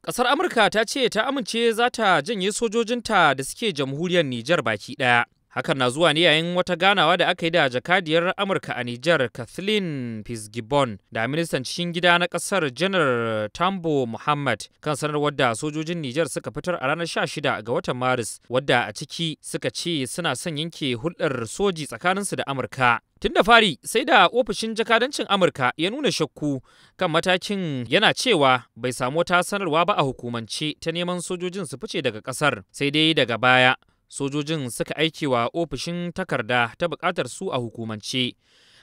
Ƙasar Amurka ta ce ta amince za ta janye sojojinta da suke jamhuriyar Nijar baki ɗaya. Hakan na zuwa ne yayin wata ganawa da aka yi da jakadiyar Amurka a Nijar, Kathleen Fitzgibbon, da ministan cikin gida na kasar, Janar Tambo Muhammad, kan sanarwar da sojojin Nijar suka fitar a ranar 16 ga watan Maris, wadda a ciki suka ce suna son yanke hulɗar soji tsakaninsu da Amurka. Tun da fari sai da ofishin jakadancin Amurka ya nuna shakku kan matakin, yana cewa bai samu wata sanarwa ba a hukumance ta neman sojojin su fice daga kasar, sai dai daga baya sojojin suka aike wa ofishin takarda ta bukatar su a hukumance.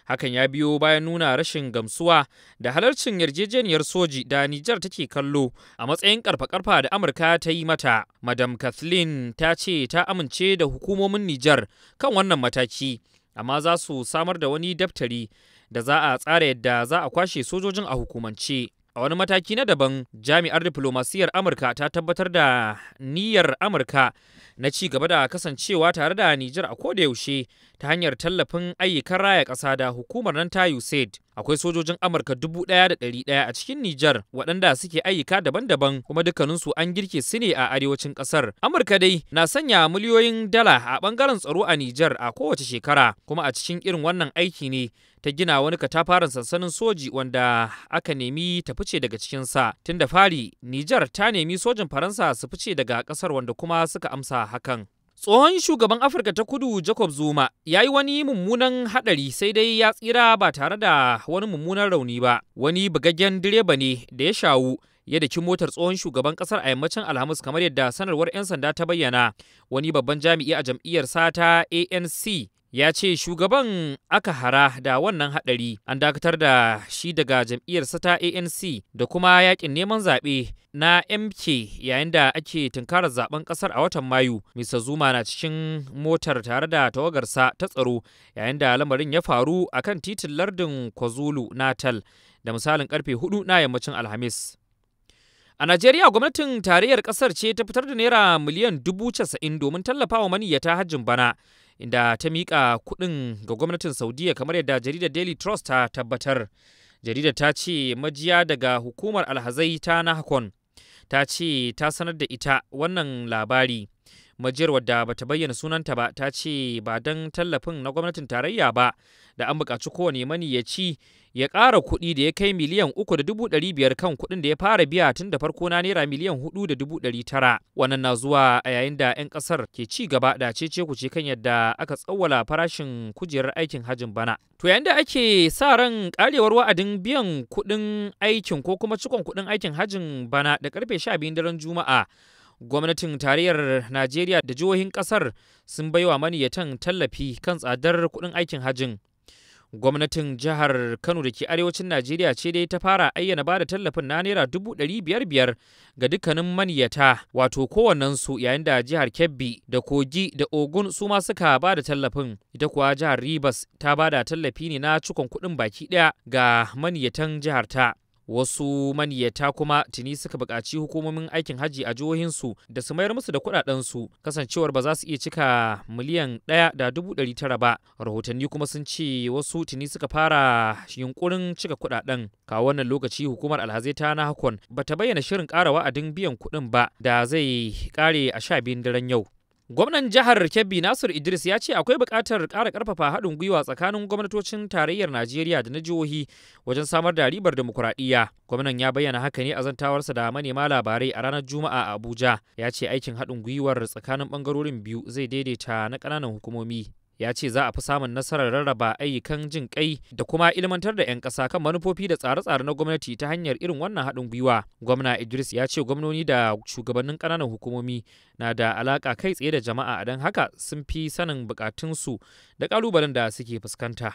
Hakan ya biyo bayan nuna rashin gamsuwa da halarcin yarjejeniyar soji da Nijar take kallo a matsayin karfa-karfa da Amurka ta yi mata. Madam Kathleen ta ce ta amince da hukumomin Nijar kan wannan mataki, amma za su samar da wani daftari da za a tsara yadda za a kwashe sojojin a hukumance. A wani mataki na daban, jami'ar diflomasiyyar Amurka ta tabbatar da niyyar Amurka na ci gaba da kasancewa tare da Nijar a kodayaushe ta hanyar tallafin ayyukan raya ƙasa da hukumar nan ta USAID. Akwai sojojin Amurka 1,100 a cikin Nijar waɗanda suke ayyuka daban-daban, kuma dukkaninsu an girke su ne a arewacin ƙasar. Amurka dai na sanya miliyoyin dala a ɓangaren tsaro a Nijar a kowace shekara, kuma a cikin irin wannan aiki ne ta gina wani katafaren sansanin soji wanda aka nemi ta fice daga cikinsa. Tun da fari, Nijar ta nemi sojin Faransa su fice daga ƙasar, wanda kuma suka amsa hakan. Tsohon shugaban Afirka ta Kudu Jacob Zuma ya yi wani mummunan haɗari, sai dai ya tsira ba tare da wani mummunan rauni ba. Wani bugaggen direba ne da ya shawu ya daki motar tsohon shugaban kasar a yammacin Alhamis, kamar yadda sanarwar 'yan sanda ta bayyana. Wani babban jami'i a jam'iyyar sata ANC ya ce shugaban aka hara da wannan hadari. An dakatar da shi daga jam'iyyarsa ta ANC da kuma yakin neman zaɓe na MK yayin da ake tunkarar zaben kasar a watan Mayu. Mr. Zuma na cikin motar tare da tawagarsa ta tsaro yayin da lamarin ya faru akan titin lardin KwaZulu Natal da misalin karfe 4 na yammacin Alhamis. A Najeriya, gwamnatin tarayyar kasar ce ta fitar da naira miliyan 90,000 domin tallafawa maniyyata hajjin bana, inda ta miƙa kuɗin ga gwamnatin Saudiya, kamar yadda jaridar Daily Trust ta tabbatar. Jaridar ta ce majiya daga hukumar alhazai ta Nahcon ta ce ta sanar da ita wannan labari. Majiyar, wadda bata bayyana sunanta ba, ta ce ba don tallafin na gwamnatin tarayya ba, da an buƙaci kowane maniyyaci ya ƙara kuɗi da ya kai 3,500,000 kan kuɗin da ya fara biya tun da farko na naira 4,900,000. Wannan na zuwa a yayin da 'yan ƙasar ke ci gaba da cece kuce kan yadda aka tsawwala farashin kujerar aikin hajin bana. To, yayin da ake sa ran karewar wa'adin biyan kuɗin aikin ko kuma cikon kuɗin aikin hajin bana da karfe 12 daren Juma'a, gwamnatin tarayyar Najeriya da jihohin kasar sun baiwa maniyyatan tallafi kan tsadar kuɗin aikin hajjin. Gwamnatin jihar Kano da ke arewacin Najeriya ce dai ta fara ayyana bada tallafin na naira 500,000 ga dukkanin maniyyata, wato kowannensu, yayin da jihar Kebbi da Kogi da Ogun su ma suka bada tallafin. Ita kuwa jihar Rivers ta bada tallafi ne na cikon kuɗin baki ɗaya ga maniyyatan jihar ta. Wasu maniyyata kuma tuni suka buƙaci hukumomin aikin hajji a jihohinsu da su mayar musu da kuɗaɗensu, kasancewar ba za su iya cika 1,900,000 ba. Rahotanni kuma sun ce wasu tuni suka fara yunkurin cika kuɗaɗen. Kawo wannan lokaci, hukumar alhazai ta Nahcon ba ta bayyana shirin ƙara wa'adin biyan kuɗin ba da zai ƙare a 12 daren yau. Gwamnan jihar Kebbi Nasir Idris ya ce akwai buƙatar ƙara ƙarfafa haɗin gwiwa tsakanin gwamnatocin tarayyar Najeriya da na jihohi wajen samar da ribar demokuraɗiyya. Gwamnan ya bayyana haka ne a zantawarsa da manema labarai a ranar Juma'a a Abuja. Ya ce aikin haɗin gwiwar tsakanin ɓangarorin biyu zai daidaita na ƙananan hukumomi. Ya ce za a fi samun nasarar rarraba ayyukan jin kai da kuma ilmantar da 'yan ƙasa kan manufofi da tsare-tsare na gwamnati ta hanyar irin wannan haɗin gwiwa. Gwamna Idris ya ce gwamnoni da shugabannin ƙananan hukumomi na da alaƙa kai tsaye da jama'a, don haka sun fi sanin buƙatunsu da ƙalubalen da suke fuskanta.